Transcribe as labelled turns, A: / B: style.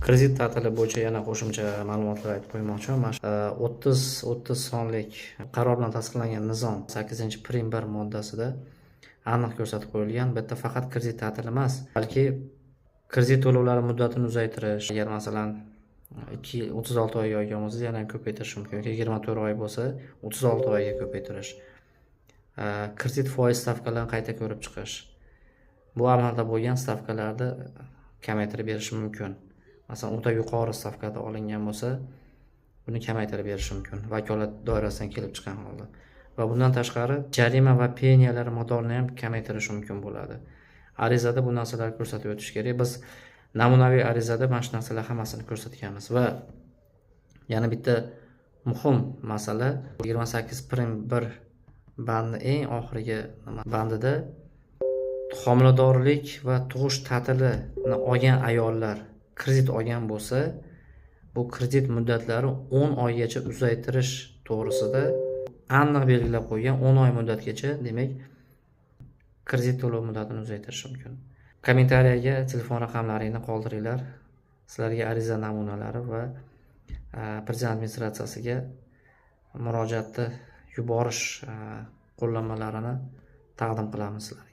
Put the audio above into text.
A: Kredit ta'tili bo'yicha yana qo'shimcha ma'lumotlar aytib qo'ymoqchiman. Mana shu 30 30 sonlik qaror bilan tasdiqlangan nizom 8-prim 1 moddasida aniq ko'rsatib qo'yilgan. Bu yerda faqat kredit ta'tili emas, balki kredit to'lovlari muddatini uzaytirish, agar, masalan, 2 yil 36 oyga olgan bo'lsangiz, yana ham ko'paytirish mumkin yoki 24 oy bo'lsa, 36 oyga ko'paytirish. Kredit foiz stavkalarini qayta ko'rib chiqish. Bu amalda bo'lgan stavkalarni kamaytirib berishi mumkin. Masalan, o'ta yuqori stavkada olingan bo'lsa, buni kamaytirib berishi mumkin vakolat doirasidan kelib chiqqan holda. Va bundan tashqari jarima va penyalar miqdorini ham kamaytirishi mumkin bo'ladi. Arizada bu narsalarni ko'rsatib o'tish kerak. Biz namunaviy arizada mana shu narsalar hammasini ko'rsatganmiz. Va yana bitta muhim masala: 28 prim 1 bandni eng oxirgi bandida homiladorlik va tug'ish ta'tilini olgan ayollar kredit olgan bo'lsa, bu kredit muddatlari 10 oygacha uzaytirish to'g'risida aniq belgilab qo'ygan. 10 oy muddatgacha, demak, kredit to'lov muddatini uzaytirish mumkin. Kommentariyaga telefon raqamlaringni qoldiringlar, sizlarga ariza namunalari va prezident administratsiyasiga murojaatni yuborish qo'llanmalarini taqdim qilamiz sizlarga.